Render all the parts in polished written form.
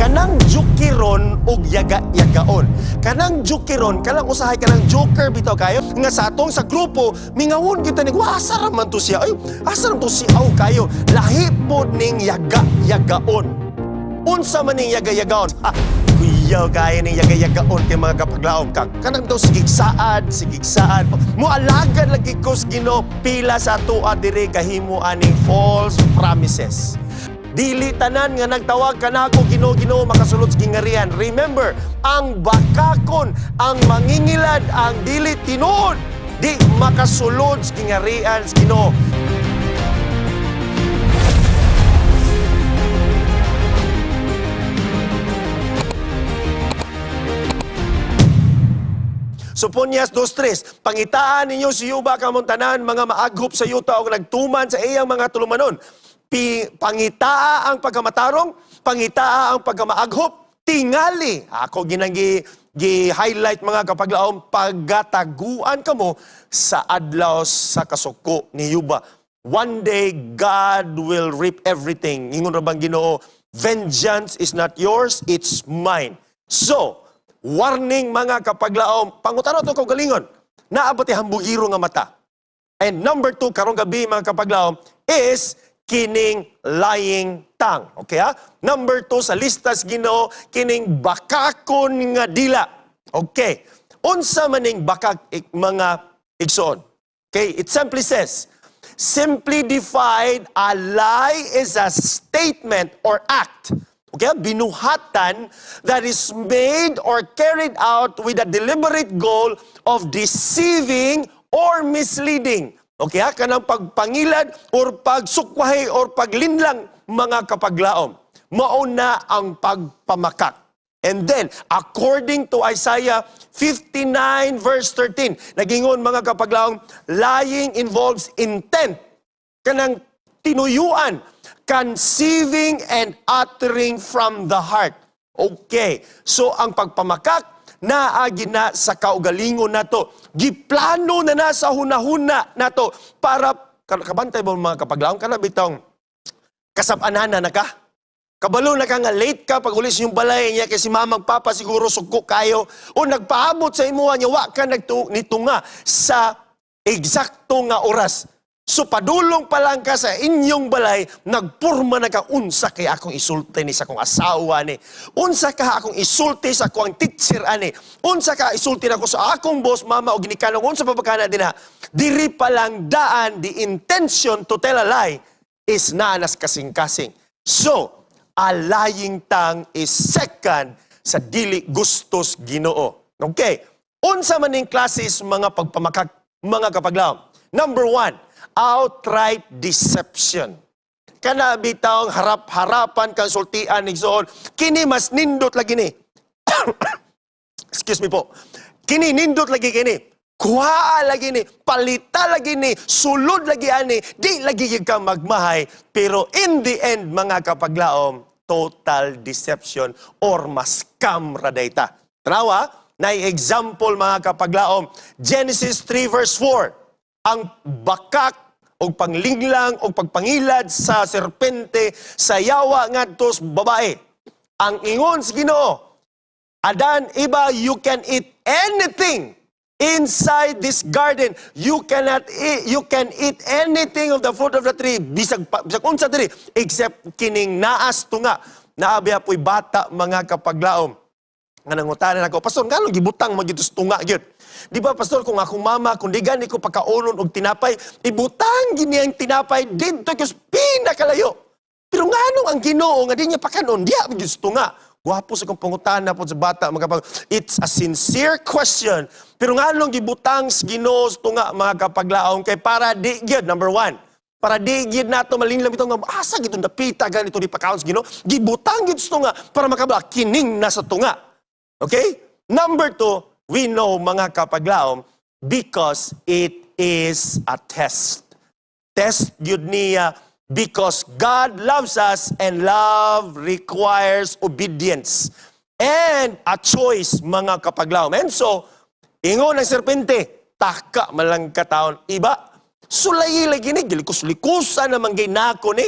Kanang jukiron og yaga-yagaon. Kanang jukiron, kanang usahay kanang joker bitaw kayo nga sa atong sa grupo mingawon kita ni, "Wa, asa ra man to siya? Ay, asa ra man to si aw kayo?" Lahi pod ning yaga-yagaon. Unsa man ning yaga-yagaon? Ha, kuyaw kayo ning yaga-yagaon kay mga kapaglaom ka. Kanang daw sigig saad, sigig saad. Mualagad lagi ko sa Ginoo, pila sa atoa diri kahimo aning false promises. Dili tanan nga nagtawag kanako "Ginoo, Ginoo" makasulod sa gingarian. Remember, ang bakakon, ang mangingilad, ang dili tinuod, di makasulod sa gingarian sa Ginoo. Soponias 2:3, "Pangitaan ninyo si Yuba kamong tanan, mga maaghop sa yuta o nagtuman sa iyang mga tulumanon. Pangitaa ang pagkamatarong, pangitaa ang pagkamaaghop, tingali." Ako ginang gi-highlight mga kapaglaom, pagataguan kamo sa adlaw sa kasuko ni Yuba. One day, God will reap everything. Ingon ra bang Ginoo, "Vengeance is not yours, it's mine." So, warning mga kapaglaom, pangutana to kaugalingon, naa ba tay hambugiro nga mata? And number two, karong gabi mga kapaglaom, is kining lying tongue. Okay ha? Number two sa listas Ginoo, kining bakakon nga dila. Okay. Unsa maning bakak mga igsoon? Okay, it simply says, simply defined, a lie is a statement or act. Okay, binuhatan that is made or carried out with a deliberate goal of deceiving or misleading. Okay, ha? Kanang pagpangilad or pagsukwahi or paglinlang mga kapaglaom. Mauna ang pagpamakak. And then, according to Isaiah 59 verse 13, nagingon mga kapaglaom, lying involves intent, kanang tinuyuan, conceiving and uttering from the heart. Okay, so ang pagpamakak, naagi na sa kaugalingon nato. Giplano na na sa hunahuna nato para, kabantay mo mga kapaglaom, kana bitong kasabanana na ka. Kabalo na ka nga late ka pag ulis yung balay niya kay si mamang papa siguro sugko kayo o nagpaabot sa imuha niya wa ka nitunga sa eksakto nga oras. So padulong pa lang ka sa inyong balay, nagpurma na ka, unsa kay akong isulti ni sa akong asawa ni? Unsa ka akong isulti sa akong teacher ani? Unsa ka isulti nako sa akong boss, mama o ginikanan, unsa pa ba kana dinha? Diri pa lang daan, the intention to tell a lie is naanas kasing-kasing. So, a lying tongue is second sa dili gustos Ginoo. Okay. Unsa man ning klases mga pagpamakak mga kapaglaom? Number one, outright deception. Kana bitawng harap-harapan kang sultian igsoon, kini mas nindot lagi ni. Excuse me po. Kini nindot lagi kini. Kuha lagi ni, palita lagi ni, sulod lagi ani, di lagi gyud ka magmahay. Pero in the end, mga kapaglaom, total deception or maskam radayta. Tanawa, na example mga kapaglaom, Genesis 3 verse 4, ang bakak o panglinglang o pagpangilad sa serpente sa yawa ngadto sa babae. Ang ingon sa Ginoo, "Adan, Eva, you can eat anything inside this garden. You cannot eat, you can eat anything of the fruit of the tree, bisag, bisag unsa diri, except kining naas tunga." Naa biya po'y bata mga kapaglaom nga nangutanan ako, "Pastor, nganong gibutang man gyud sa tunga gyud? Di ba, Pastor, kung akong mama, kung di gani ko pagkaonon og tinapay, ibutang gini ang tinapay didto kay pinakalayo. Pero nganong ang Ginoo nga di niya pakanon, diha man gyud sa tunga?" Gwapo sa kong pangutana po sa bata, mga kapag. It's a sincere question. Pero nganong gibutang sa Ginoo sa tunga mga kapaglaom kay para di gyud, number one, para di gyud nato malinlam itong nga asa gyud dapita ganito di pakaon sa Ginoo, gibutang gyud sa tunga para makabala kining nasa tunga. Okay? Number two, we know mga kapaglaom because it is a test. Test gyud niya because God loves us and love requires obedience and a choice mga kapaglaom. And so, ingon ang serpente, "Taka malang kataon. Iba, sulayi lagi ni, gilikos-likusan naman gay nako ni."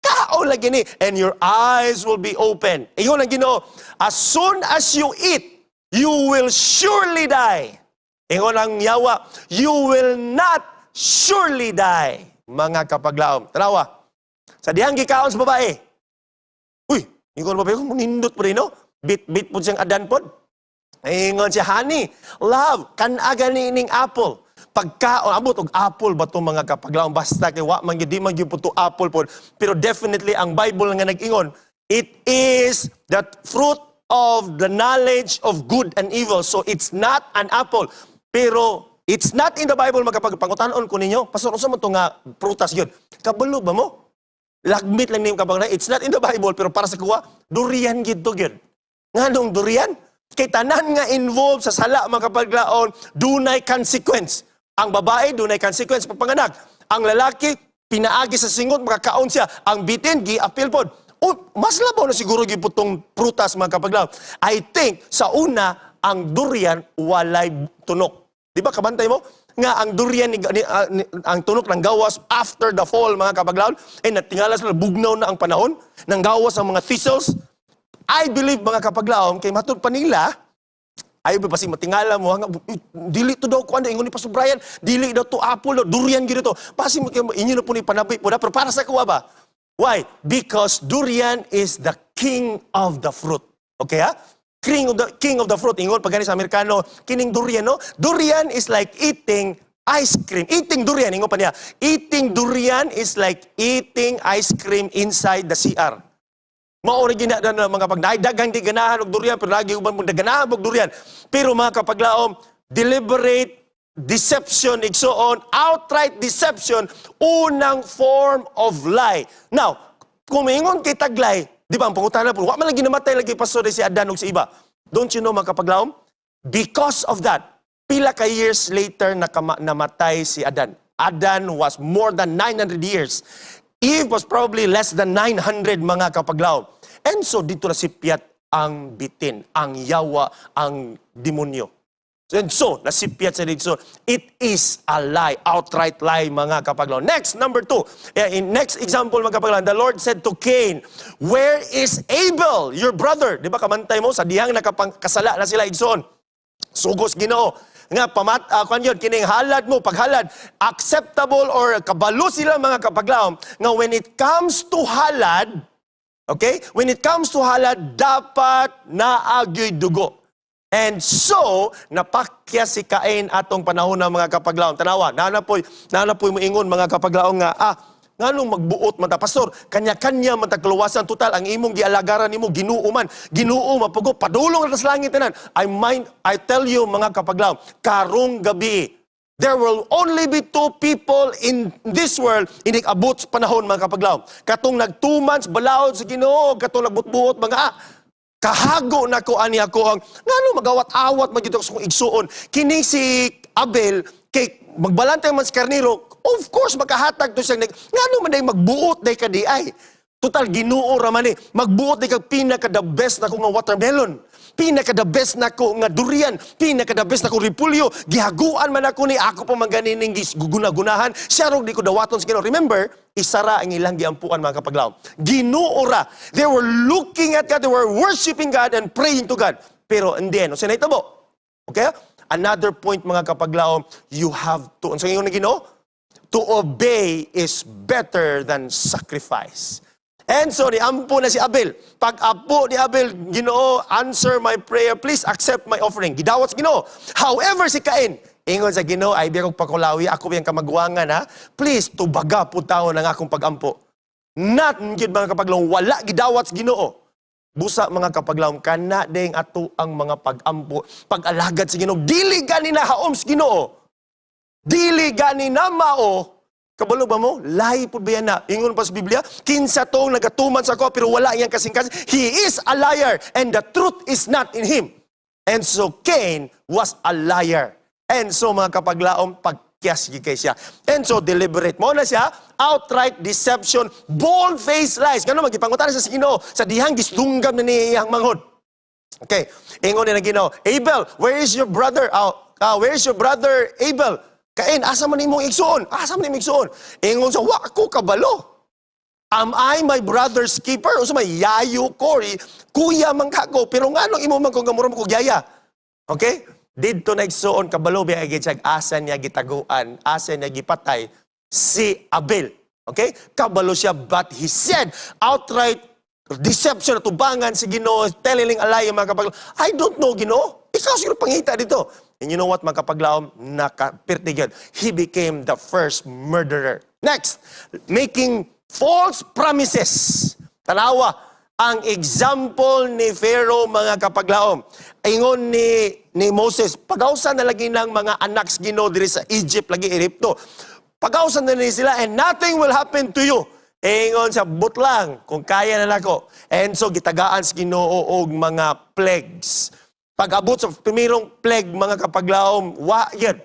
Kaon lagi ni and your eyes will be open. Ingon ang Ginoo, "As soon as you eat, you will surely die." Ingon ang yawa, "You will not surely die." Mga kapaglaom. Tanawa. Sa dihang gikaon sa babae. Uy, ingon babae, nindot po rin, no? Bit-bit po siyang Adan pod. Ingon siya, "Honey, love, kan-a gani ning apple." Pagkaon, abot og apple ba to, mga kapaglaom? Basta kay wa man gyud, di man gyud po to apple pod. Pero definitely ang Bible nga nag-ingon, it is the fruit of the knowledge of good and evil. So it's not an apple. Pero it's not in the Bible, magkapagpangutanon ko ninyo, "Pastor, unsa man to nga prutas yun?" Kabalo ba mo? Lagmit lang niyong kabang. It's not in the Bible, pero para sa kuwa, durian gid to gyud. Nganong durian? Kay tanan nga involved sa sala, mga kapaglaon, dunay consequence. Ang babae, dunay consequence pagpanganak. Ang lalaki, pinaagi sa singot, makakaon siya. Ang bitin, giapil pod. Oh, mas labaw na siguro gyud po tong prutas, mga kapaglaon. I think, sa una, ang durian walay tunok. Di ba, kabantay mo? Nga ang durian, ang tunok ng gawas after the fall, mga kapaglaon, eh natingala sila, bugnaw na ang panahon, nang gawas ang mga thistles. I believe, mga kapaglaom, kay matud pa nila, ayaw ba basi matingala mo, nga, "Eh, dili to daw kuan, ingon ni Pastor Brian, dili daw to apple daw, durian gyud to." Basi mo kay inyo na po ni panabi po na, pero para sa kuwa ba? Why? Because durian is the king of the fruit. Okay ha? King of the fruit. Ingon pag sa Amerikano, kining durian, no? Durian is like eating ice cream. Eating durian, ingon pa niya. Eating durian is like eating ice cream inside the CR. Mao ra gina na mga pag daghang di ganahan og durian, pero lagi uban mo ganahan og durian. Pero mga kapaglaom, deliberate deception, igsoon, outright deception, unang form of lie. Now, kung maingon kay taglay, di ba, ang pangutana po, wa man lang ginamatay lagi, Pastor, si Adan ug si Eva. Don't you know, mga kapaglaom? Because of that, pila ka years later namatay si Adan. Adan was more than 900 years. Eve was probably less than 900, mga kapaglaom. And so dito na sipyat ang bitin, ang yawa, ang demonyo. And so, nasipyat sa dito. It is a lie, outright lie, mga kapaglaom. Next, number two. Eh, in next example, mga kapaglaom, the Lord said to Cain, "Where is Abel, your brother?" Di ba kamantay mo, sa dihang nakapangkasala na sila, igsoon. Sugos Ginoo nga pamat kwan yun kining halad mo, paghalad acceptable or kabalo sila, mga kapaglaom, nga when it comes to halad, okay, when it comes to halad, dapat naa gyoy dugo. And so napakya si Cain atong panahon ng mga kapaglaom. Tanawa, naa na poy moingon, mga kapaglaom, nga nganong magbuot man ta, Pastor? Kanya-kanya man ta kaluwasan. Total, ang imong gialagaran nimo Ginoo man. Ginoo mapugo padulong na sa langit tanan. I mind, I tell you, mga kapaglaom, karong gabi, there will only be two people in this world inig abot sa panahon, mga kapaglaom. Katong nagtuman sa balaod sa Ginoo, katong nagbutbuot mga kahago na ko ani ako ang ngano magawat-awat man gyud ako sa akong igsuon. Kini si Abel kay magbalantay man sa karniro, of course makahatag to siya. Ngano man day magbuot day ka di ay? Total, Ginoo ra man ni. Magbuot day kag pinaka the best nako nga watermelon. Pinaka the best nako nga durian, pinaka the best nako repolyo. Gihaguan man ako ni ako pa man ganining guguna-gunahan. Siya rog di ko dawaton sa Ginoo. Remember, isara ang ilang giampuan, mga kapaglaom. Ginoo ra. They were looking at God, they were worshiping God and praying to God. Pero in the end, unsa nahitabo? Okay? Another point, mga kapaglaom, you have to, unsa ingon ng Ginoo? To obey is better than sacrifice. And so, niampo na si Abel. Pag apo ni Abel, "Ginoo, answer my prayer. Please accept my offering." Gidawat sa Ginoo. However, si Cain, ingon sa Ginoo, "Ay biya kong pakulawi, ako biyang kamagwangan ha. Please, tubaga po tao ng akong pagampo." Not gyud, mga kapaglaom, wala gidawat sa Ginoo. Busa, mga kapaglaom, kana ding ato ang mga pagampo, pag-alagad sa Ginoo. Dili gani na haom sa Ginoo. Dili gani na mao. Kabalo ba mo? Lie po ba yan na? Ingon pa sa Biblia, kinsa tong nagatuman sa ako pero wala iyang kasing-kasing. He is a liar and the truth is not in him. And so Cain was a liar. And so, mga kapaglaom, pagkyas kay siya. And so deliberate mo na siya, outright deception, bold-faced lies. Ganun magipangutan sa Ginoo sa dihang gisdunggam na niya iyang manghod. Okay, ingon ni Ginoo, "Abel, where is your brother? Where is your brother Abel?" "Cain, asa man imong igsuon? Asa man imong igsuon?" Ingon sa, "Wa ko kabalo." Am I my brother's keeper? O sa may yayo ko, kuya man ka ko, pero nganong imo man ko nga mura mo kog yaya? Okay? Didto na, igsuon, kabalo biya gid siya asa niya gitaguan, asa niya gipatay si Abel. Okay? Kabalo siya, but he said outright deception, atubangan si Ginoo, telling a lie, mga kapaglaom. "I don't know, Ginoo. Ikaw siguro pangita dito." And you know what, mga kapaglaom? Nakapirti gyud. He became the first murderer. Next, making false promises. Tanawa, ang example ni Pharaoh, mga kapaglaom. Ingon ni Moses, "Pagawsa na lagi ng mga anak sa Ginoo diri sa Egypt lagi, Egypto. Pagawsa na ni sila and nothing will happen to you." Ingon sa butlang, "Kung kaya na nako." And so gitagaan sa Ginoo og mga plagues. Pag-abot sa primerong plague, mga kapaglaom, wa yun.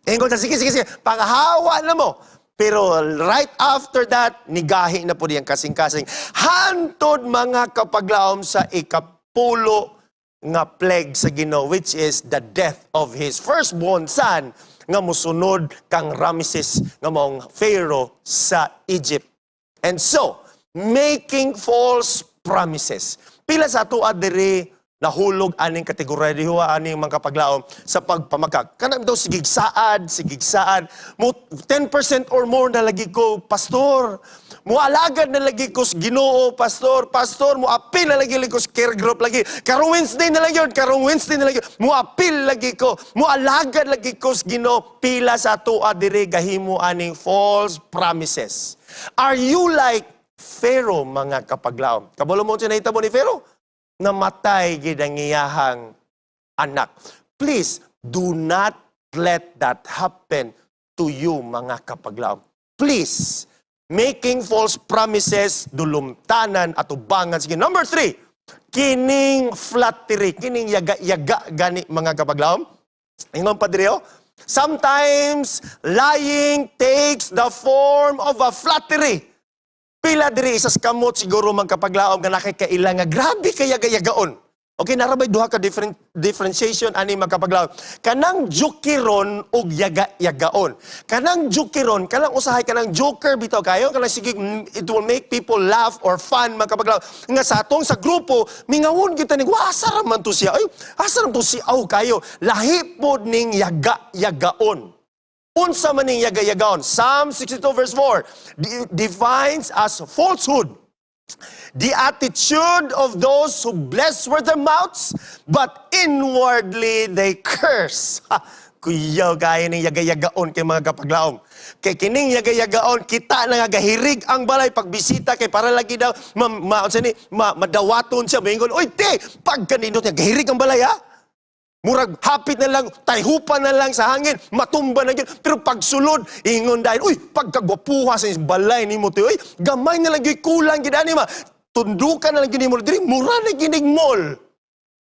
Ingon sa, "Sige, sige, sige, panghawa na mo." Pero right after that, nigahi na po diyang kasing-kasing. Hantod, mga kapaglaom, sa ikapulo nga plague sa Ginoo, which is the death of his firstborn son nga musunod kang Ramses nga maong Pharaoh sa Egypt. And so, making false promises. Pila sa ato diri nahulog aning kategorya dihuwa aning mga kapaglaom sa pagpamakak? Kanang daw sigig saad, sigig saad. Mo 10% or more na lagi ko, pastor. Mo alagad na lagi ko sa Ginoo, pastor. Pastor, mo apil na lagi ko sa care group lagi. Karong Wednesday na lang yun, karong Wednesday na lang yun. Mo apil lagi ko, mo alagad lagi ko sa Ginoo. Pila sa ato diri gahimo aning false promises? Are you like Pharaoh, mga kapaglaom? Kabalo mo sa nahitabo ni Pharaoh? Namatay gid ang iyahang anak. Please, do not let that happen to you, mga kapaglaom. Please, making false promises, dulumtanan at ubangan. Sige, number three, kining flattery, kining yaga-yaga gani, mga kapaglaom. Ingon pa diri, oh. Sometimes, lying takes the form of a flattery. Pila diri isa sa kamot siguro, mga kapaglaom, nga nakikaila nga grabe kay yaga-yagaon? Okay, naa ra bay duha ka different differentiation ani, mga kapaglaom. Kanang jokeron ug yaga-yagaon. Kanang jokeron, kanang usahay kanang joker bitaw kayo, kanang sige, it will make people laugh or fun, mga kapaglaom. Nga sa atong sa grupo, mingawon kita ning, "Wa, asa ra man to siya? Ay, asa ra man to si aw kayo?" Lahi pod ning yaga-yagaon. Unsa man ning yaga-yagaon? Psalm 62 verse 4 defines as falsehood. The attitude of those who bless with their mouths, but inwardly they curse. Ha, kuyaw kaya ning yaga-yagaon kay mga kapaglaom. Kay kining yaga-yagaon, kita na nga gahirig ang balay pagbisita kay para lagi daw ma, ma, unsa ni, ma, madawaton siya, moingon, "Oy te, pagkanindot niya gahirig ang balay ha." Murag hapit na lang, tayhupan na lang sa hangin, matumba na gyud. Pero pagsulod, ingon dahil, "Uy, pagkagwapuha sa balay nimo te, uy, gamay na lang gyud kulang gid ani ma. Tundukan na lang gyud nimo diri, mura na ginig mall."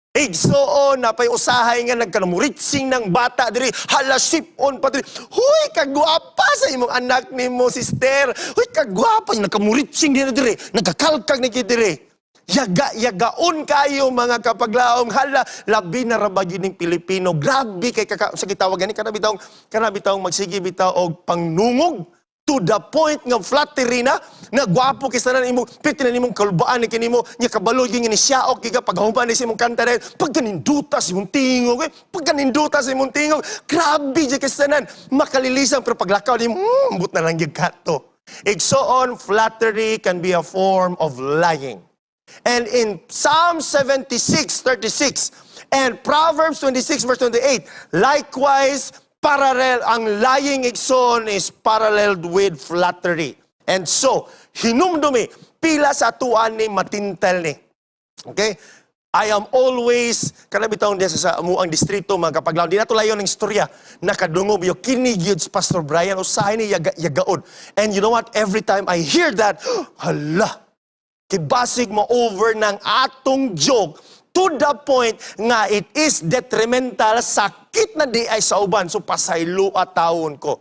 Igsoon, napay usahay nga nagkanamuritsing ng bata diri, hala sip-on pa diri. "Huy, kagwapa sa imong anak nimo, sister. Huy, kagwapa, nagkamuritsing diri diri, nagkakalkag ni diri." Yaga, yagaon kayo, mga kapaglaom. Hala, labi na ra ba gyud ning Pilipino? Grabe kay kaka, sa gitawag gani kana bitawng magsige bitaw og pangnungog to the point nga flattery na na gwapo kay sanan imo piti na nimong kalubaan ni kinimo nya kabalo gyud ni siyaok giga paghuman ni sa imong kanta dahil pagkaninduta sa imong tingog, eh, pagkaninduta sa imong tingog, grabe jud kay sanan makalilisan, pero paglakaw nimo, but na lang gyud kato. Igsoon, flattery can be a form of lying. And in Psalm 76, 36, and Proverbs 26, verse 28, likewise, parallel, ang lying, igsoon, is paralleled with flattery. And so, hinumdumi, pila sa atuan ni matintal ni. Okay? I am always, kana bitawng diya sa amuang distrito, mga kapaglaom, di na to layo ng istorya, nakadungog yo, kini gyud si Pastor Brian, usahay ni yaga, yagaon. And you know what? Every time I hear that, hala, kibasig mo over ng atong joke to the point nga it is detrimental, sakit na di ay sa uban. So pasaylo at taon ko,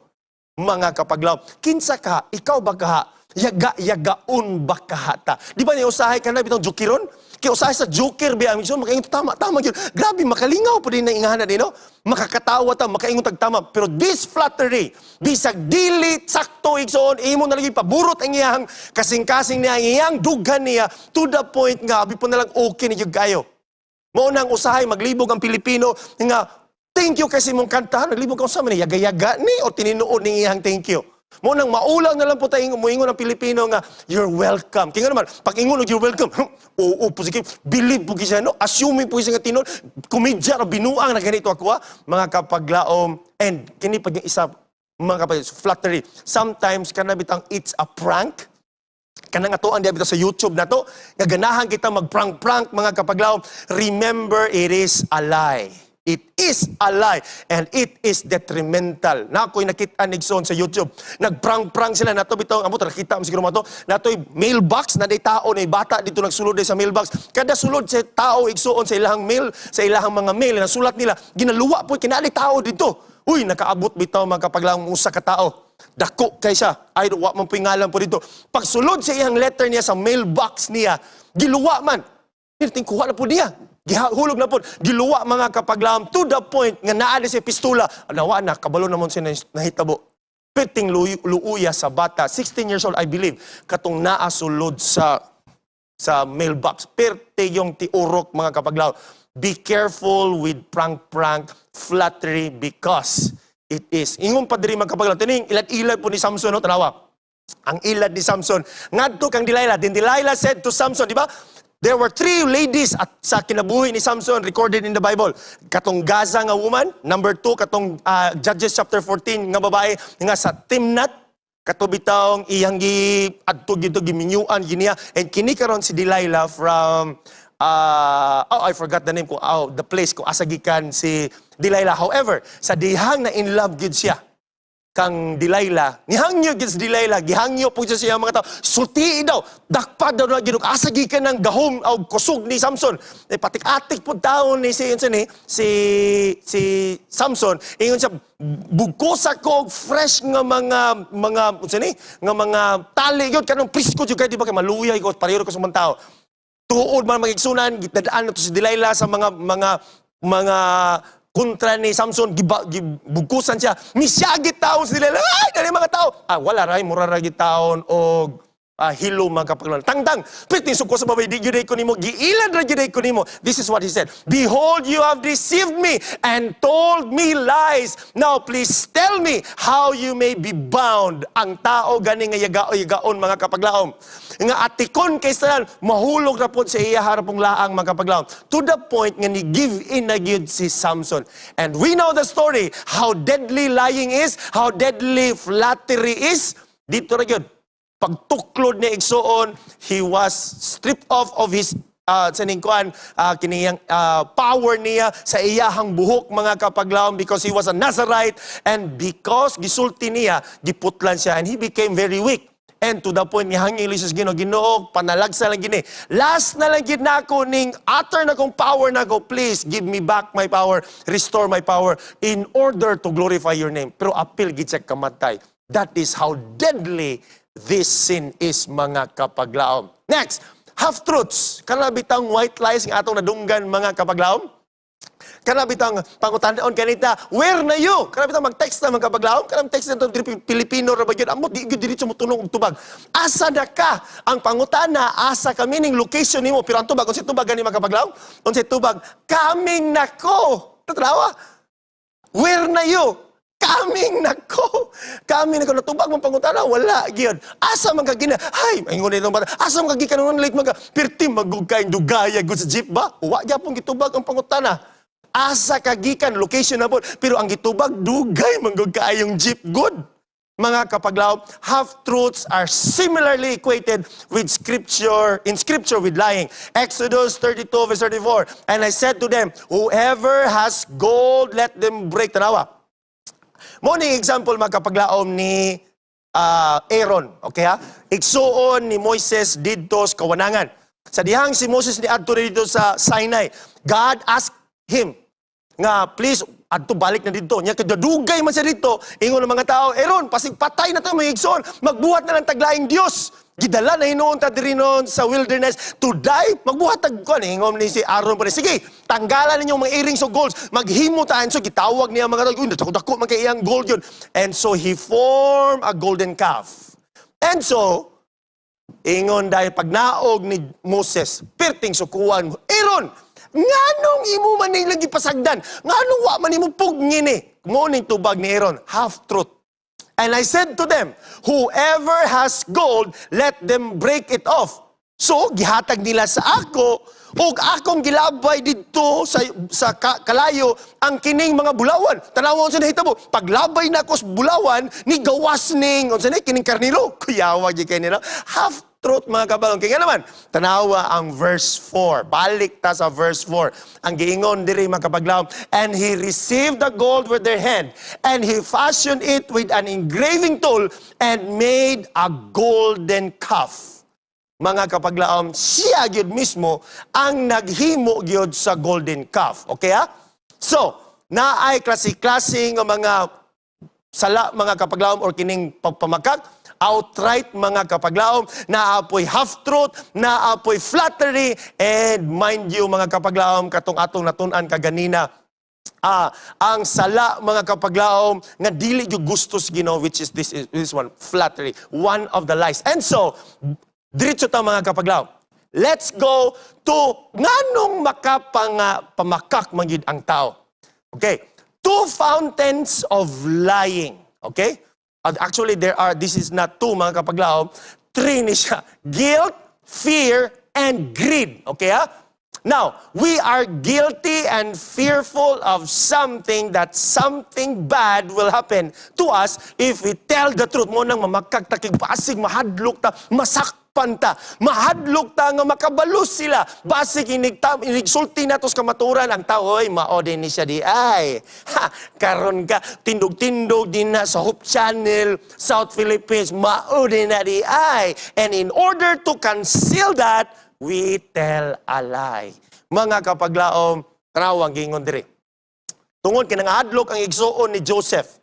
mga kapaglaom. Kinsa ka? Ikaw ba kaha? Yaga, yagaon ba kahata? Di ba ni usahay ka na bitong jokeron? Kaya usahay sa joker biya ang igsoon, makaingon tama, tama gyud. Grabe, makalingaw pa din na ingana din, no? Makakatawa ta, makaingon tag tama. Pero this flattery, bisag dili sakto, igsoon, imo na lagi paburot ang iyang kasing-kasing niya, ang iyang dughan niya, to the point nga, abi po na lang okay ni gyud kayo. Mao nang usahay maglibog ang Pilipino nga thank you kasi mong kantahan, naglibog ka sa man yaga-yaga ni o tininuod ning iyang thank you. Mao nang maulang na lang po tayo muingon ang Pilipino nga you're welcome. Kaya nga naman pag ingon og you're welcome, oo po sige, believe po siya, no, assuming po siya nga tinuod, komedya o binuang na ganito ako ha, mga kapaglaom. And kini pag yung isa, mga kapag flattery. Sometimes kana bitang it's a prank, kanang atoan diya bitaw sa YouTube na to, nga ganahan kita mag-prank-prank, mga kapaglaom. Remember, it is a lie. It is a lie and it is detrimental. Na ako'y nakita igsoon sa YouTube. Nagprank-prank sila nato bitaw, amo nakita mo siguro mo to. Natoy mailbox na day tao na bata dito nagsulod day sa mailbox. Kada sulod sa tao, igsuon, sa ilahang mail, sa ilahang mga mail na sulat nila, ginaluwa po kinali tao dito. Uy, nakaabot bitaw, mga kapaglaom, usa ka tao. Dako kay siya. Ay, wa man po ngalan po dito. Pagsulod sa iyang letter niya sa mailbox niya, giluwa man. Tingkuha kuha na po niya. Gihulog na po. Giluwa, mga kapaglaom, to the point nga naa di siya pistola. Nawa na, kabalo naman siya nahitabo. Piting luuya sa bata, 16 years old, I believe, katong naa sulod sa mailbox. Perte yung tiurok, mga kapaglaom. Be careful with prank-prank, flattery, because it is. Ingon pa diri, mga kapaglaom. Tining ilad-ilad po ni Samson, no? Tanawa. Ang ilad ni Samson. Ngadto kang Delilah. Then Delilah said to Samson, di ba? There were three ladies at sa kinabuhi ni Samson recorded in the Bible. Katong Gaza nga woman, number two, katong Judges chapter 14 nga babae nga sa Timnat, kato bitawng iyang gi adto gito giminyuan giniya, and kini karon si Delilah from oh, I forgot the name ko, oh, the place kung asa gikan si Delilah. However, sa dihang na in love gid siya kang Delilah, nihangyo gid si Delilah, gihangyo po siya sa iyang mga tao. Sultii daw, dakpa daw na gid asa gikan ng gahom o kusog ni Samson. Eh, patik-atik po taon ni si unsa ni si si Samson. Ingon siya, bugkosa ko og fresh nga mga unsa ni nga mga tali gyud kanang presko jud kay di ba kay maluyay ko pareho ko sa mga tao. Tuod man, magigsunan, gitadaan na to si Delilah sa mga kontra ni Samson, giba, gibugkusan siya. Misyagit taon si Delilah. Ay, dali mga tao. Ah, wala ray, mura ra gid taon og hilo, mga kapaglaom. Tangtang, piting suko sa babae, di gyud ko nimo, giilad ra gyud ko nimo. This is what he said. "Behold, you have deceived me and told me lies. Now, please tell me how you may be bound." Ang tao gani nga yagao yagaon, mga kapaglaom. Nga atikon kay tanan, mahulog ra pod sa iya harapong laang, mga kapaglaom. To the point nga ni give in na gyud si Samson. And we know the story, how deadly lying is, how deadly flattery is. Dito ra gyud pagtuklod ni igsuon, he was stripped off of his sa kuan kiniyang power niya sa iyahang buhok, mga kapaglaom, because he was a Nazarite and because gisulti niya, giputlan siya and he became very weak. And to the point ni hanging sa Ginoo, "Ginoo, panalagsa lang gini. Last na lang gid nako ning utter na kong power nako. Please give me back my power, restore my power in order to glorify your name." Pero apil gid siya kamatay. That is how deadly this sin is, mga kapaglaom. Next, half-truths. Kana bitang white lies nga atong nadunggan, mga kapaglaom? Kana bitang pangutanaon kanita, "Where na you?" Kana bitang mag-text na, mga kapaglaom, kana text na itong Pilipino ra ba gyud, amot di gyud diretso mo tunong og tubag. "Asa na ka?" Ang pangutana, asa ka meaning location nimo, pero ang tubag, unsay tubag gani, mga kapaglaom? Unsay tubag? "Coming na ko." Tanawa? "Where na you?" "Coming na ko. Coming na ko." Natubag mong pangutana, wala gyud. "Asa man ka gina?" Hay, ingon nitong bata. "Asa man ka gikan nung late man ka?" Pirti magug kay dugaya gud sa jeep ba? Wa gyapon gitubag ang pangutana. Asa ka gikan, location na po. Pero ang gitubag, dugay man gud kaayong jeep good. Mga kapaglaom, half-truths are similarly equated with scripture, in scripture with lying. Exodus 32 verse 34. "And I said to them, 'Whoever has gold, let them break.'" Tanawa. Mo ni example, mga kapaglaom, ni Aaron, okay ha? Igsuon ni Moises didto sa kawanangan. Sa dihang si Moses ni adto didto sa Sinai, God asked him nga please Adto balik na didto. Nya kay dugay man siya didto, ingon ng mga tao, "Aaron, pasig patay na to mga igsoon. Magbuhat na lang tag laing Dios. Gidala na hinuon ta diri noon sa wilderness to die. Magbuhat tag kuan." Ingon ni si Aaron pa rin, "Sige, tanggalan ninyo mga earrings of golds. Maghimo ta." And so gitawag niya mga tao, "Uy, dako man kay iyang gold yun." And so he formed a golden calf. And so, ingon dahil pagnaog ni Moses, pirting sukuan, "Aaron, nganong imo man ning lagi pasagdan? Nganong wa man imo pugngin ni?" Mo ning tubag ni Aaron, half truth. "And I said to them, 'Whoever has gold, let them break it off.' So, gihatag nila sa ako, ug akong gilabay didto sa kalayo ang kining mga bulawan." Tanawa unsa nahitabo. Paglabay na ako sa bulawan, ni gawas ning unsa ni kining karniro. Kuyawa gyud kay nila. Half truth, mga kabalong. Kaya nga naman, tanawa ang verse 4. Balik ta sa verse 4. Ang giingon diri, mga kapaglaom, "And he received the gold with their hand, and he fashioned it with an engraving tool, and made a golden calf." Mga kapaglaom, siya gyud mismo ang naghimo gyud sa golden calf. Okay ha? So, naay klase-klase nga mga sala, mga kapaglaom, or kining pagpamakak, outright, mga kapaglaom, naapoy half-truth, naapoy flattery, and mind you, mga kapaglaom, katong atong natun-an kaganina, ang sala, mga kapaglaom, nga dili gyud gusto sa Ginoo, which is this one, flattery, one of the lies. And so, diretso ta, mga kapaglaom. Let's go to nganong makapanga pamakak man gyud ang tao. Okay, two fountains of lying. Okay? Actually, there are, this is not two, mga kapaglaom, three ni siya. Guilt, fear, and greed. Okay, ha? Now, we are guilty and fearful of something, that something bad will happen to us if we tell the truth. Mo nang mamakak ta kay basig mahadlok ta, masakpan ta, mahadlok ta nga makabalo sila. Basig inigsulti nato sa kamaturan ang tao, "Oy, mao din ni siya di ay. Ha, karon ka tindog-tindog din na sa Hope Channel, South Philippines, mao din na di ay." And in order to conceal that, we tell a lie. Mga kapaglaom, trawang gingon diri. Tungod kay nangadlok ang igsuon ni Joseph.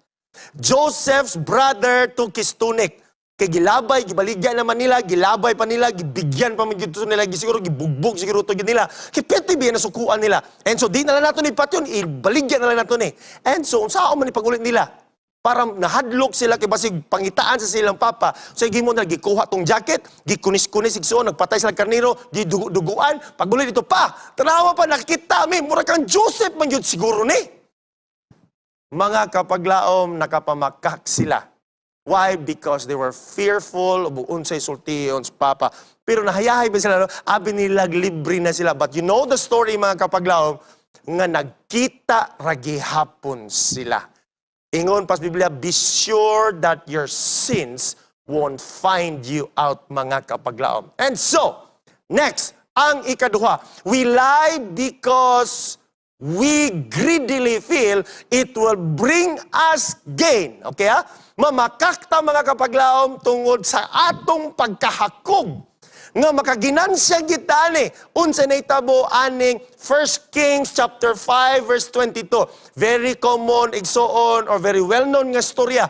Joseph's brother took his tunic. Kay gilabay, gibaligya naman nila, gilabay pa nila, gibigyan pa man gyud to nila, siguro gibugbog siguro to gyud nila. Kay pwede biya nasukuan nila. And so di na lang nato ni patyon, ibaligya na lang nato ni. And so unsaon man ni pagulit nila? Para nahadlok sila kay basig pangitaan sa silang papa. So gimo na gikuha tong jacket, gikunis-kunis igsuon, nagpatay sila karniro, giduguan, pagulit dito pa. Tanawa pa nakita mi, mura kang Joseph man gyud siguro ni. Mga kapaglaom, nakapamakak sila. Why? Because they were fearful of unsay sultihon sa papa. Pero nahayahay ba sila, no? Abi nila libre na sila. But you know the story, mga kapaglaom, nga nagkita ragihapon sila. Ingon pas Biblia, be sure that your sins won't find you out, mga kapaglaom. And so, next, ang ikaduha, we lie because we greedily feel it will bring us gain. Okay ha? Mamakakta, mga kapaglaom, tungod sa atong pagkahakog nga makaginansya kita ni. Unsa na itabo aning 1 Kings chapter 5 verse 22? Very common, igsuon, or very well-known nga storya.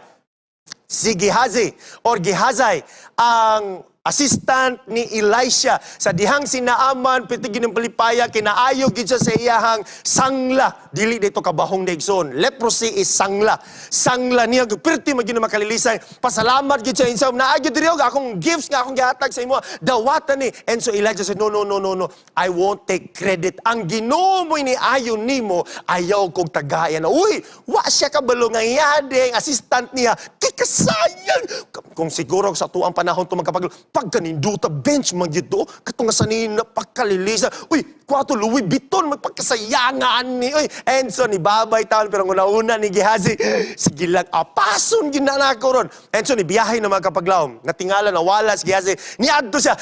Si Gehazi or Gehazi ang assistant ni Elisha sa dihang si Naaman piti ginang palipaya kinaayo gid siya sa iyahang sangla. Dili dito kabahong igsoon, leprosy is sangla. Sangla niya perti man gyud makalilisay. Pasalamat gid siya insa naa gyud diri og akong gifts nga akong gihatag sa imo, dawatan ni. And so Elijah said, "No, no, no, no, no, I won't take credit. Ang Ginoo mo ni ayo nimo, ayaw kog tagayan." Uy, wa siya kabalo nga iyadeng assistant niya kikasayang. Kung siguro sa tuang panahon to magkapag pagkaninduta bench man gyud to katong nga sanina pagkalilisa, uy, kwato Louis Vuitton, magpagkasayangan ni, uy. And so ni babay taon, pero una-una ni Gehazi, sige lang, apason gyud na nako ron. And so ni biyahe na, mga kapaglaom, natingala na wala si Gehazi. Niadto siya,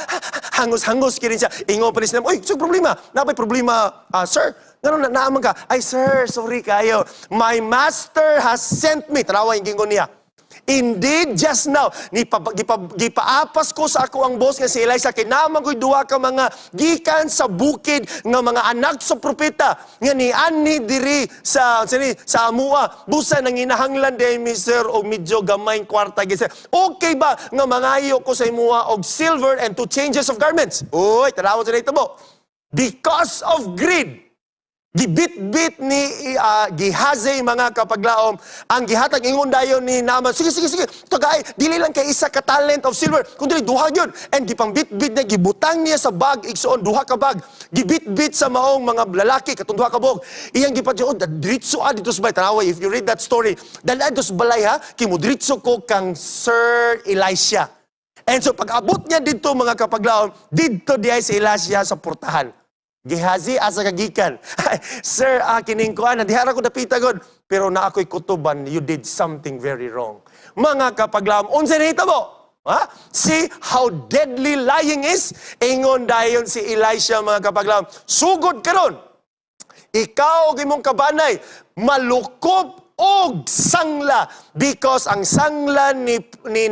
hangos-hangos kini siya. Ingon pa ni siya, "Uy, so problema na may problema, sir? Ngano na naaman ka?" "Ay sir, sorry kayo. My master has sent me." Tanawa yung gingon niya. Indeed, just now, gipaapas ko sa akoang boss nga si Elisha, kay naa man ko'y duha ka mga gikan sa bukid nga mga anak sa propeta nga nianhi diri sa amua. Busa nanginahanglan diay mi, sir, og medyo gamay kwarta gyud, sir. Okay ba nga mangayo ko sa imuha og silver and two changes of garments? Uy, tanawa sa mo. Because of greed, gibit-bit ni Gehazi, mga kapaglaom, ang gihatag. Ingon dayon ni Naaman, "Sige, sige, sige, tagay, dili lang kay isa ka talent of silver kundi duha gyud." And gipangbitbit niya, gibutang niya sa bag, igsuon, duha ka bag, gibitbit sa maong mga lalaki katong duha ka buok, iyang gipadyo, "Oh, diretso a dito sa balay." Tanawa, if you read that story, "Dala dito sa balay ha, kay modritso ko kang Sir Elisha." And so pag abot niya dito, mga kapaglaom, didto diay si Elisha sa portahan. "Gehazi, asa ka gikan?" "Ay, sir, kining kuan, dihara ko dapita god." "Pero naa ko'y kutuban, you did something very wrong." Mga kapaglaom, unsa nahitabo? Ha? See how deadly lying is? Ingon dayon si Elisha, mga kapaglaom, "Sugod karon, ikaw ug imong kabanay malukop og sangla because ang sangla ni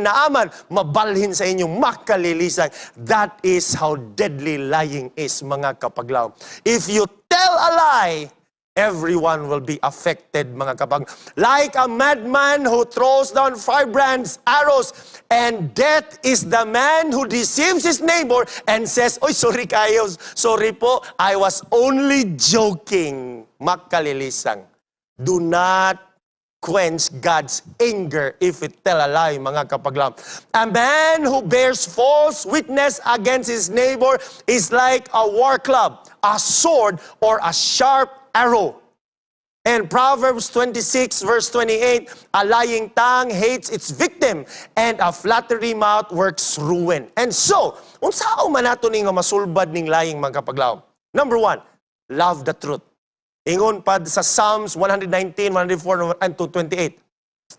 Naaman mabalhin sa inyong makalilisan." That is how deadly lying is, mga kapaglaom. If you tell a lie, everyone will be affected, mga kapag. Like a madman who throws down firebrands, arrows, and death is the man who deceives his neighbor and says, "Oy, sorry kayo, sorry po, I was only joking." Makalilisang. Do not quench God's anger if it tell a lie, mga kapaglaom. A man who bears false witness against his neighbor is like a war club, a sword, or a sharp arrow. And Proverbs 26 verse 28, "A lying tongue hates its victim, and a flattery mouth works ruin." And so, unsaon man nato ni nga masulbad ning lying, mga kapaglaom? Number one, love the truth. Ingon pa sa Psalms 119, 104, and 228.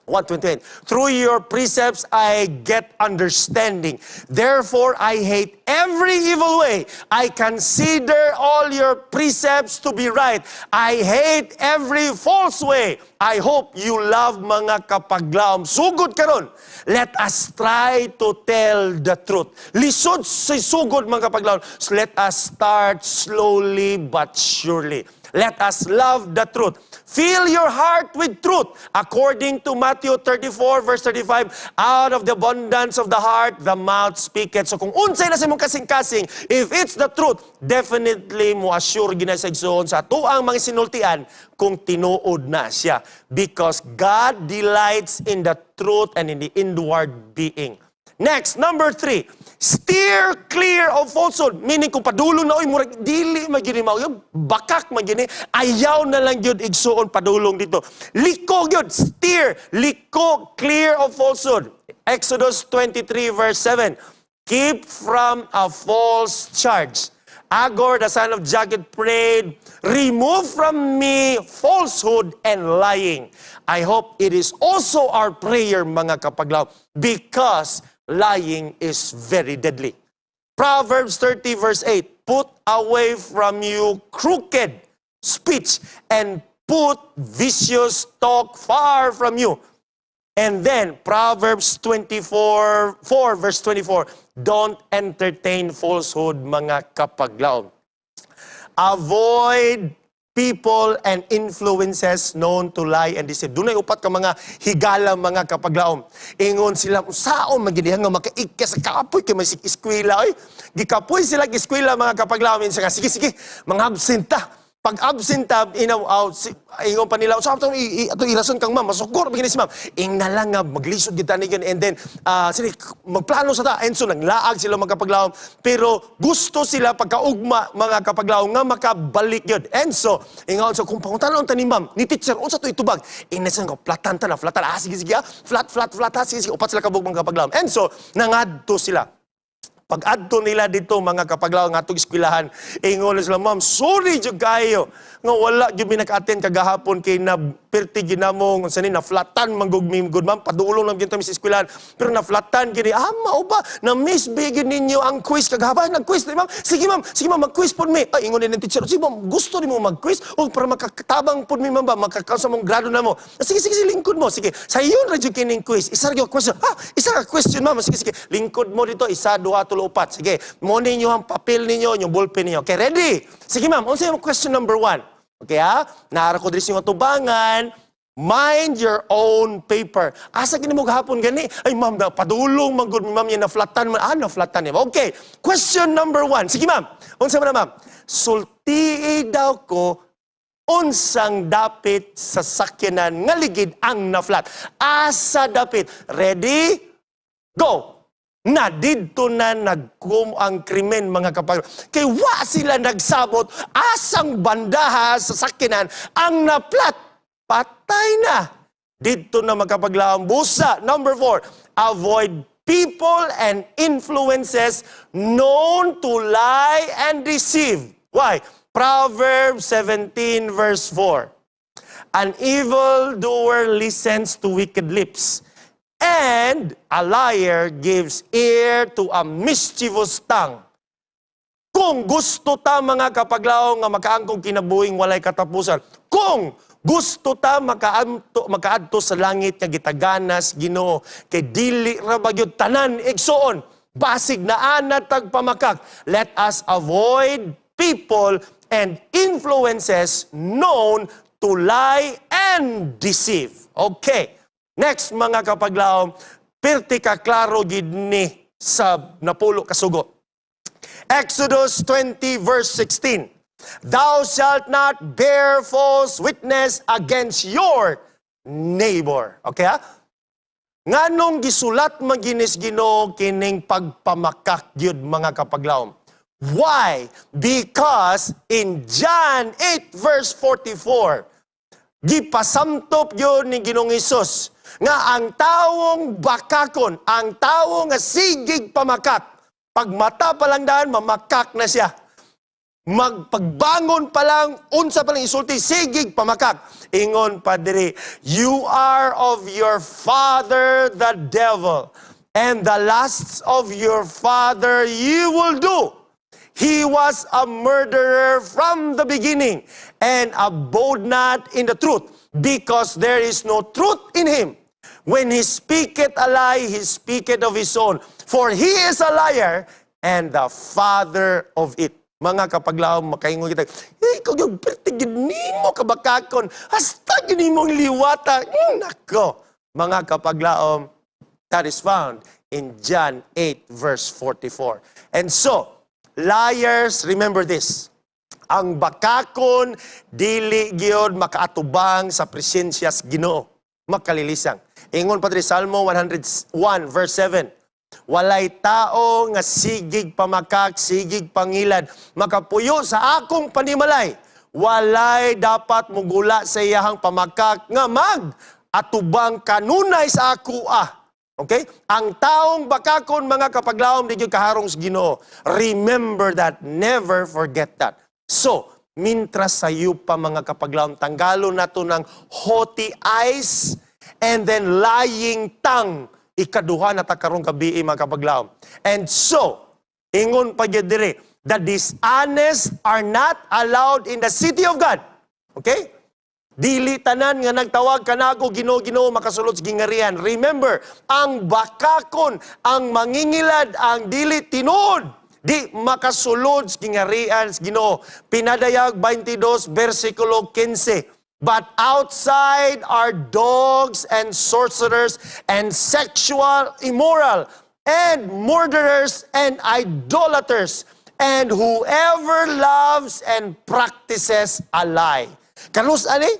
128. "Through your precepts I get understanding. Therefore I hate every evil way. I consider all your precepts to be right. I hate every false way." I hope you love, mga kapaglaom. Sugod karon, let us try to tell the truth. Lisod sa sugod, mga kapaglaom. So let us start slowly but surely. Let us love the truth. Fill your heart with truth. According to Matthew 34 verse 35, "Out of the abundance of the heart, the mouth speaketh." So kung unsay na sa imong kasing-kasing, if it's the truth, definitely mo assure gina sa igsoon sa atuang mga sinultian kung tinuod na siya. Because God delights in the truth and in the inward being. Next, number three, steer clear of falsehood. Meaning kung padulong na, oy, murag, dili man gyud ni mao, yung bakak man gyud ni, ayaw na lang gyud, igsuon, padulong dito. Liko gyud, steer, liko, clear of falsehood. Exodus 23 verse 7, "Keep from a false charge." Agur, the son of Jakeh, prayed, "Remove from me falsehood and lying." I hope it is also our prayer, mga kapaglaom, because lying is very deadly. Proverbs 30 verse 8, "Put away from you crooked speech and put vicious talk far from you." And then, Proverbs 24, 4 verse 24, "Don't entertain falsehood," mga kapaglaom. Avoid people and influences known to lie and deceive. Dunay upat ka mga higala, mga kapaglaom. Ingon sila, "Saon man gyud nga makaikya sa kapoy kay may eskwela oy." Gikapoy sila eskwela, mga kapaglaom. Ingon sila, "Sige, sige, mga absent ta." Pag absent ta, inaw, out, si, ingon pa nila, "Sa atong irason kang ma'am, masukor man si ma'am. Ing na lang nga maglisod gyud tani and then sige, magplano sa ta." And so nanglaag sila, mga kapaglaom, pero gusto sila pagkaugma, mga kapaglaom, nga makabalik gyud. And so ingon, so kung pangutanon ta ni ma'am, ni teacher, unsa to itubag? Ing na sila, "Flatan ta na, flatan. Ah, sige, sige, ah. Flat, flat, flat, ah, sige, sige." Upat sila kabuk, mga kapaglaom. And so nangadto sila. Pag adto nila dito, mga kapaglaom, nga atong eskwelahan, ingon sila, "Ma'am, sorry jud kayo nga wala jud mi naka-attend kagahapon kay na Perti ginamong unsa ni, naflatan man gud mi gud, ma'am. Padulong lang gyud mi sa eskwelahan. Pero naflatan gini. Ah, mao ba? Na miss gyud ninyo ang quiz kagahapon. Nag-quiz di, ma'am? Sige, ma'am, sige, ma'am, mag-quiz pod mi. Ay, ingon din ng teacher. Sige, ma'am, gusto nimo mag-quiz o para makatabang pod mi, ma'am ba, makakaunsa mong grado na mo. Ah, sige, sige, sige, lingkod mo. Sige, sa iyon ra jud kining quiz. Isa ra gyud question. Ah, isa ka question, ma'am. Sige, sige. Lingkod mo dito, isa, duha, tulo, upat. Sige, mo ninyo ang papel ninyo, yung ballpen ninyo. Okay, ready? Sige, ma'am, unsa yung question number 1? Okay, ha? Naara ko diri sa inyong tubangan. Mind your own paper. Asa gini mo gahapon gani? Ay, ma'am, na padulong man gud, ma'am, yan naflatan man. Ah, naflatan niya. Okay, question number 1. Sige, ma'am. Unsa man na, ma'am? Sultii daw ko unsang dapit sa sakyanan nga ligid ang naflat. Asa dapit? Ready? Go! Na didto na nagkum ang krimen, mga kapatid. Kay wa sila nagsabot asang bandaha sa sakyanan ang naplat. Patay na. Didto na makapaglaom busa. Number 4, avoid people and influences known to lie and deceive. Why? Proverbs 17 verse 4. An evil doer listens to wicked lips, and a liar gives ear to a mischievous tongue. Kung gusto ta, mga kapaglaom, nga makaangkong kinabuhing walay katapusan, kung gusto ta makaanto, makaadto sa langit nga gitaganas Ginoo, kay dili ra ba gyud tanan, igsuon, basig na ana tag pamakak. Let us avoid people and influences known to lie and deceive. Okay. Next, mga kapaglaom, pirti ka klaro gid ni sa napulo kasugo. Exodus 20 verse 16. Thou shalt not bear false witness against your neighbor. Okay ha? Nganong gisulat man ginis Ginoo kining pagpamakak gyud, mga kapaglaom? Why? Because in John 8 verse 44, gipasamtop yun ni Ginoong Hesus nga ang tawong bakakon, ang tawo nga sigig pamakak, pag mata pa lang daan, mamakak na siya. Magpagbangon pa lang, unsa pa lang isulti, sigig pamakak. Ingon pa diri, "You are of your father the devil, and the lusts of your father you will do. He was a murderer from the beginning and abode not in the truth, because there is no truth in him. When he speaketh a lie, he speaketh of his own, for he is a liar and the father of it." Mga kapaglaom, makaingon kita, "Eh, ikaw yung perti gid nimo kabakakon, hasta gid nimong liwata." Nako. Mga kapaglaom, that is found in John 8 verse 44. And so, liars, remember this. Ang bakakon, dili gyud makaatubang sa presensya sa Ginoo. Makalilisang. Ingon pa diri Salmo 101 verse 7. Walay tao nga sigig pamakak, sigig pangilad, makapuyo sa akong panimalay. Walay dapat mugula sa iyahang pamakak nga mag atubang kanunay sa ako ah. Okay? Ang taong bakakon, mga kapaglaom, di gyud kaharong sa Ginoo. Remember that. Never forget that. So, mintras sayo pa, mga kapaglaom, tanggalon nato ng haughty eyes and then lying tongue. Ikaduha na ta karong gabi, mga kapaglaom. And so, ingon pa gyud diri, the dishonest are not allowed in the city of God. Okay? Dili tanan nga nagtawag kanago, "Ginoo, Ginoo," makasulod sa gingarian. Remember, ang bakakon, ang mangingilad, ang dili tinuod, di makasulod sa gingarian sa Ginoo. Pinadayag 22 versikulo 15. But outside are dogs and sorcerers and sexual immoral and murderers and idolaters and whoever loves and practices a lie. Kanus ani?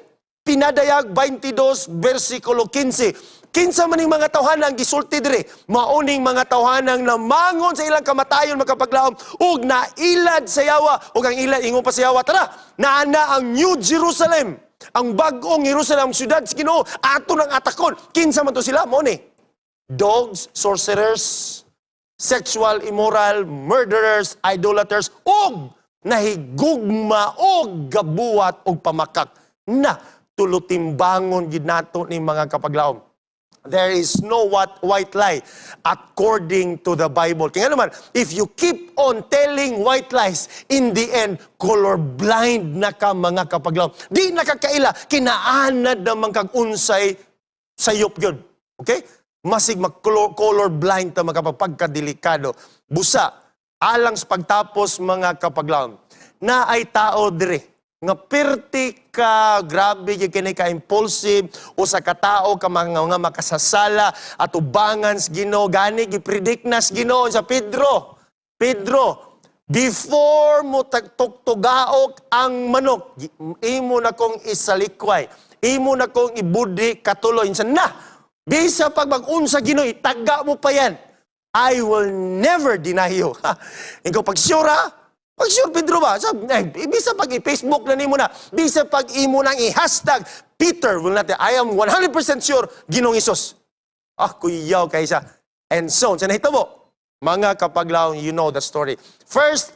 Pinadayag 22 versikulo 15. Kinsa man ning mga tawhanang gisulti diri? Mauning mga tawhanang namangon sa ilang kamatayon, makapaglaom, ug nailad sa yawa, ug ang ilad ingon pa sa yawa, "Tara, naa ang New Jerusalem." Ang bag-ong Jerusalem, ang syudad sa Ginoo, ato nang atakon. Kinsa man to sila? Mao ni dogs, sorcerers, sexual immoral, murderers, idolaters, ug nahigugma og gabuhat og pamakak. Na Tulo timbangon gid nato ni, mga kapaglaom. There is no what white lie according to the Bible. Kaya naman, if you keep on telling white lies, in the end, colorblind na ka, mga kapaglaom. Di na ka kaila, kinaanad naman kag unsay sayop yun. Okay? Masig mag-color blind ta, mga pagkadelikado. Busa, alang sa pagtapos, mga kapaglaom, na ay tao dire nga pirti ka grabe gyud kini ka impulsive o sa katao ka mga nga makasasala atubangan sa Ginoo. Gani gipredict na sa Ginoo sa Pedro, "Pedro, before mo tugtugaok ang manok, imo na kong isalikway, imo na kong ibudi katulo." Insan na bisa pag mag-unsa Ginoo, itaga mo pa yan, I will never deny you. Ikaw pag sure ha? Pag sure Pedro ba? Sabi, eh, bisa pag i-Facebook na nimo na, bisa pag imo nang i-hashtag, "Peter will not, I am 100% sure, Ginoong Hesus." Ah, kuyaw kaysa. And so, sa nahitabo, mga kapaglaom, you know the story. First,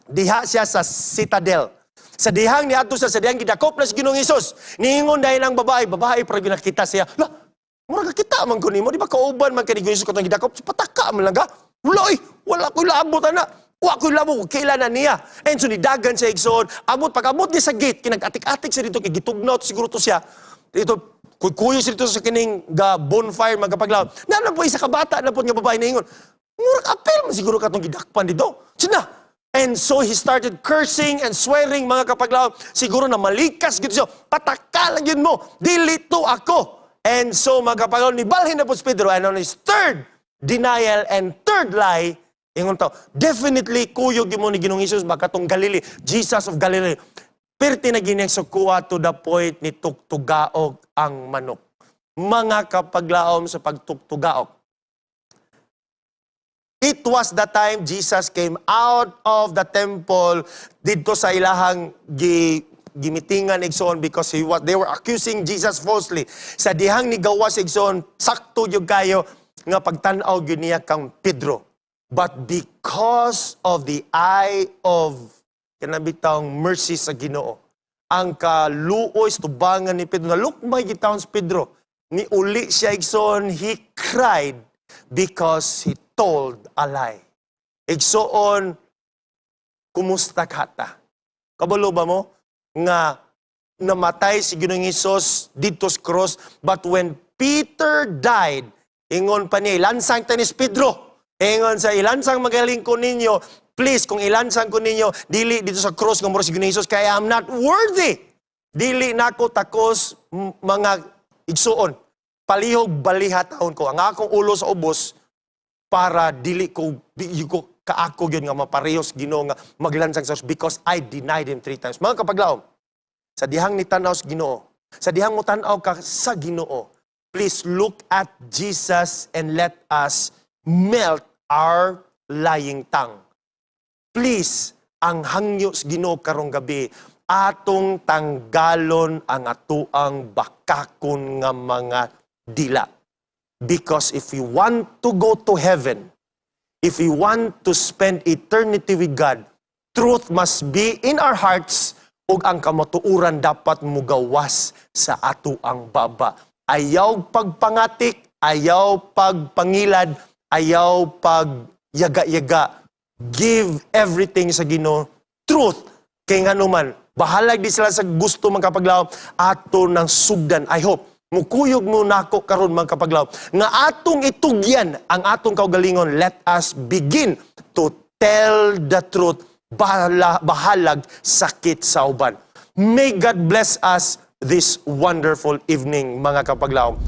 diha siya sa citadel. Sa dihang niadto siya, sa dihang gidakop na si Ginoong Hesus. Niingon dahil ang babae, babae pero ginakita siya. "La, mura ka kita man ko nimo, di ba kauban man kay ni Ginoong Hesus katong gidakop, pataka man lang ka." "Wala oy, wala ko'y laabot ana. Wa ko'y labot, kailan na niya." And so nidagan siya, igsoon, abot pag abot niya sa gate, kinag-atik-atik siya dito, kay gitugnaw siguro to siya. Dito, kuyo siya dito sa kining ga bonfire, mga kapaglaom. Na na po isa ka bata na po nga babae na ingon, "Murag apel man siguro katong gidakpan dito." Sina. And so he started cursing and swearing, mga kapaglaom. Siguro na malikas gito siya. "Pataka lang yun mo. Dili to ako." And so, mga kapaglaom, nibalhin na po si Pedro. And on his third denial and third lie, ingon to, definitely kuyog mo ni Ginoong Hesus ba katong Galileo, Jesus of Galilee. Perti na ginang sukuha to the point ni tugtugaog ang manok. Mga kapaglaom, sa pagtugtugaok, it was the time Jesus came out of the temple didto sa ilahang gimitingan, igsoon, because he was they were accusing Jesus falsely. Sa dihang nigawas, igsoon, sakto gyud kayo nga pagtan-aw gyud niya kang Pedro. But because of the eye of kanabitang mercy sa Ginoo, ang kaluoy sa tubangan ni Pedro, nalukmay gitawon si Pedro. Ni uli siya, igsoon, he cried because he told a lie. Igsoon, kumusta ka ta? Kabalo ba mo nga namatay si Ginoong Hesus didto sa cross, but when Peter died, ingon pa niya, "Ilansang ta ni Pedro." Ingon sa ilansang magaling ko ninyo, "Please, kung ilansang ko ninyo, dili dito sa cross nga mura si Ginoong Hesus, kaya I'm not worthy. Dili nako takos, mga igsuon. Palihog baliha taon ko. Ang akong ulo sa ubos para dili ko kaako gyud nga maparehos Ginoo nga maglansang sa because I denied him three times." Mga kapaglaom, sa dihang ni tanaw sa Ginoo, sa dihang mo tan-aw ka sa Ginoo, please look at Jesus and let us melt our lying tongue. Please, ang hangyo sa Ginoo karong gabi, atong tanggalon ang atuang bakakon nga mga dila. Because if we want to go to heaven, if we want to spend eternity with God, truth must be in our hearts ug ang kamatuoran dapat mugawas sa ato ang baba. Ayaw pagpangatik, ayaw pagpangilad, ayaw pag yaga-yaga. Give everything sa Ginoo. Truth kay nganuman bahalag di sila sa gusto, mga kapaglaom, ato ng sugdan. I hope mukuyog mo nako karon, mga kapaglaom, nga atong itugyan ang atong kaugalingon. Let us begin to tell the truth, bahala, bahalag sakit sa uban. May God bless us this wonderful evening, mga kapaglaom.